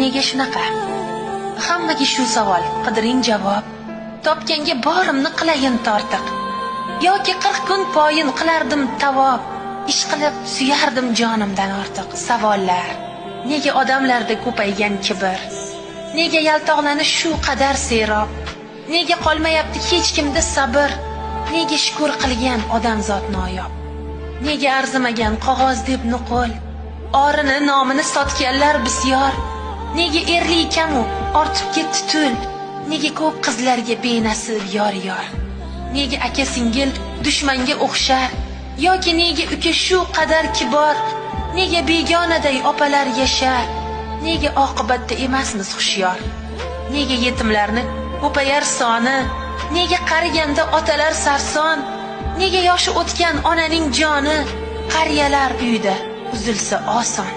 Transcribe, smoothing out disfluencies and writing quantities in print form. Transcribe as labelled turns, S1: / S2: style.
S1: Nega shunaqa? Hammaga shu savol, qidiring javob. Topganga borimni qilayin tortiq. Yoki 40 kun poyin qilardim tavob. Ish qilib suyardim jonimdan ortiq. Savollar. Nega odamlarda ko'paygan kibr? Nega yaltoqlanish shu qadar serob? Nega qolmayapti hech kimda sabr? Nega shukr qilgan odamzod noyob? Nega arzimagan qog'oz deb nuqul? Orini nomini sotganlar bisyor. Nega erli kamu ortib ketdi tul? Nega ko'p qizlarga benasib yor yor? Nega aka singil dushmanga o'xshar? Yoki nega uka shu qadar kibor? Nega begonaday opalar yashar? Nega oqibatda emasmiz hushyor? Nega yetimlarni ko'payar soni? Nega qariganda otalar sarson? Nega yoshi o'tgan onaning joni qariyalar uyida uzilsa oson?